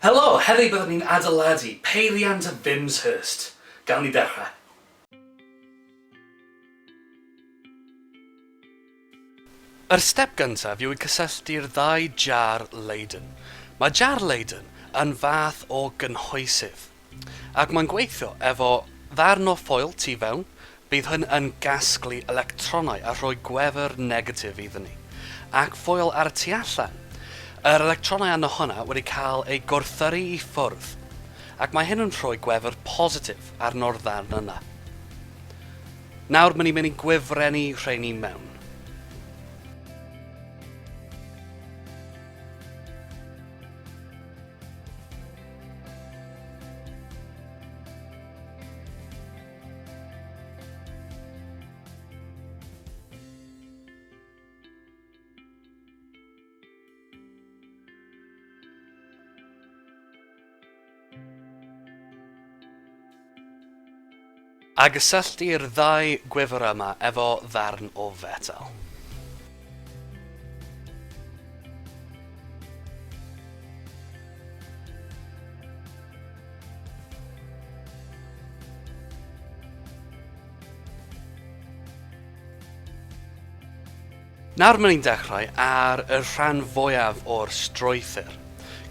Helo, heddiw byddwn ni'n adeiladu peiriant y Vimshurst. Gawn ni ddechrau. Yr step gyntaf yw i cysylltu'r ddau jar Leyden. Mae jar Leyden yn fath o gynhwysydd. Ac mae'n gweithio efo ddarn o ffoil tu fewn, bydd hyn yn gasglu electronau a rhoi gwefr negatif iddyn ni. Ac ffoil ar y tu allan. Yr electronau arno hwnna wedi cael eu gwrthyrru i ffwrdd, ac mae hyn yn rhoi gwefr positif arno'r ddarn yna. Nawr mae'n ni'n mynd i gwifrennu rheini mewn. A gysylltu'r ddau gwifr yma efo ddarn o fetel. Nawr mae'n ni'n dechrau ar y rhan fwyaf o'r strwythur,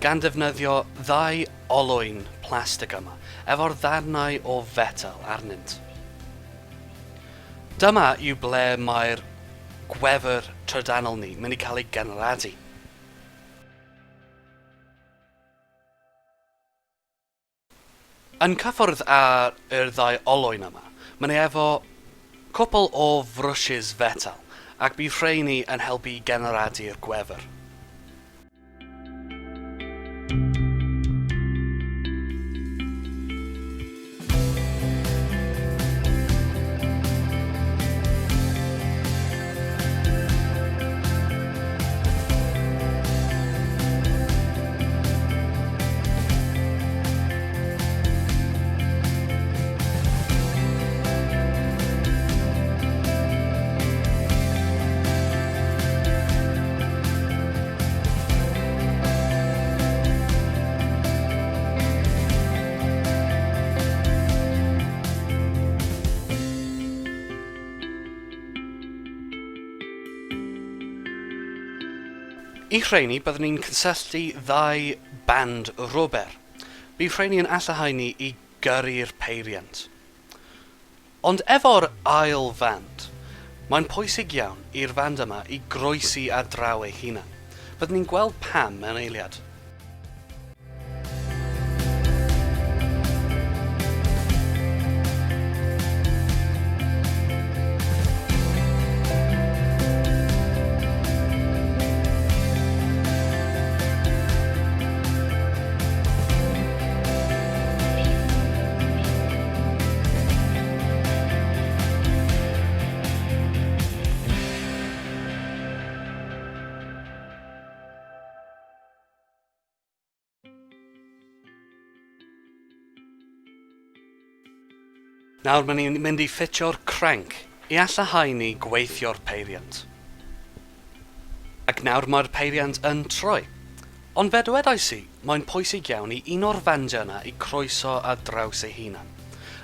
gan ddefnyddio ddau olwyn plastig yma, efo'r ddarnau o fetel arnynt. Dyma yw ble mae'r gwefr trydanol ni mynd i cael ei genradu. Yn cyffwrdd â yr ddau olwyn yma, mae ni efo cwpl o frwshys fetel, ac bydd rheini yn helpu i generadu'r gwefr. I rheini, byddwn ni'n cysylltu ddau band rwber. Bydd rheini yn alluogi ni i gyrru'r peiriant. Ond efo'r ail fand, mae'n pwysig iawn i'r fand yma i groesi ar draw ei hunan. Byddwn ni'n gweld pam mewn eiliad. Nawr mae ni'n mynd i ffitio'r cranc i alluogi ni gweithio'r peiriant. Ac nawr mae'r peiriant yn troi. Ond fe dywedais i, mae'n pwysig iawn i un o'r fandiau yna i croeso ar draws ei hunan.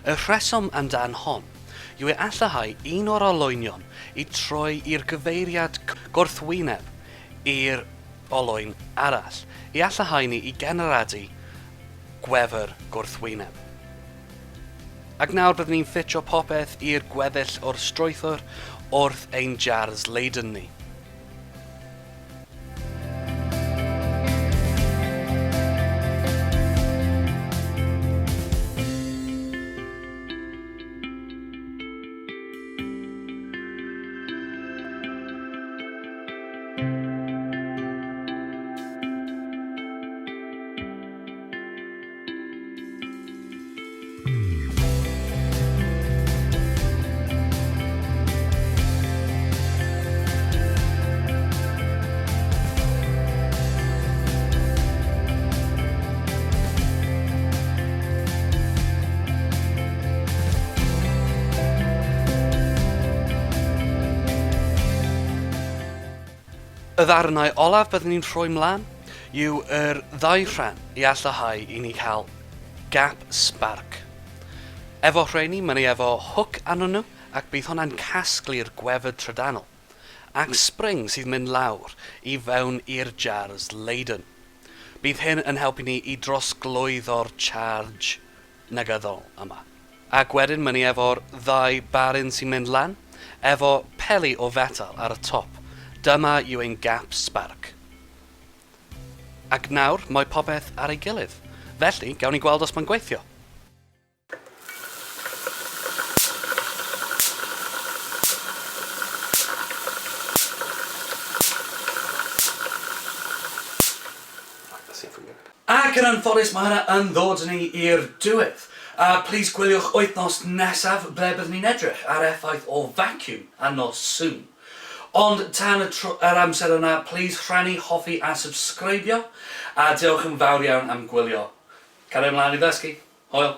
Y rheswm amdan hon yw i alluogi un o'r olwynion i troi i'r gyfeiriad gwrthwyneb i'r olwyn arall i alluogi ni i generadu gwefr gwrthwyneb. Ac nawr byddwn ni'n ffitio popeth i'r gweddill o'r strwythur wrth ein jars Leyden ni. Y ddarnau olaf byddwn ni'n rhoi mlaen yw yr ddau rhan i allahau i ni cael gap sbarc. Efo rheini, mae ni efo hook arnyn nhw ac bydd hwnna'n casglu'r gwefr trydanol ac spring sydd mynd lawr i fewn i'r jars Leyden. Bydd hyn yn helpu ni i drosglwyddo'r charge negyddol yma. Ac wedyn mae ni efo'r ddau baryn sy'n mynd lan, efo peli o fetal ar y top. Dyma yw ein gap sbarc. Ac nawr mae popeth ar ei gilydd. Felly, gawn ni gweld os mae'n gweithio. Ac yn anffodus mae hynna yn ddod â ni i'r diwedd. A plîs gwyliwch wythnos nesaf ble byddwn ni'n edrych ar effaith o vacuum a nos sŵn. Ond tan y tro, yr amser yna, plîs rhannu, hoffi a subscribio. A diolch yn fawr iawn am gwylio. Cario ymlaen i ddysgu. Hwyl!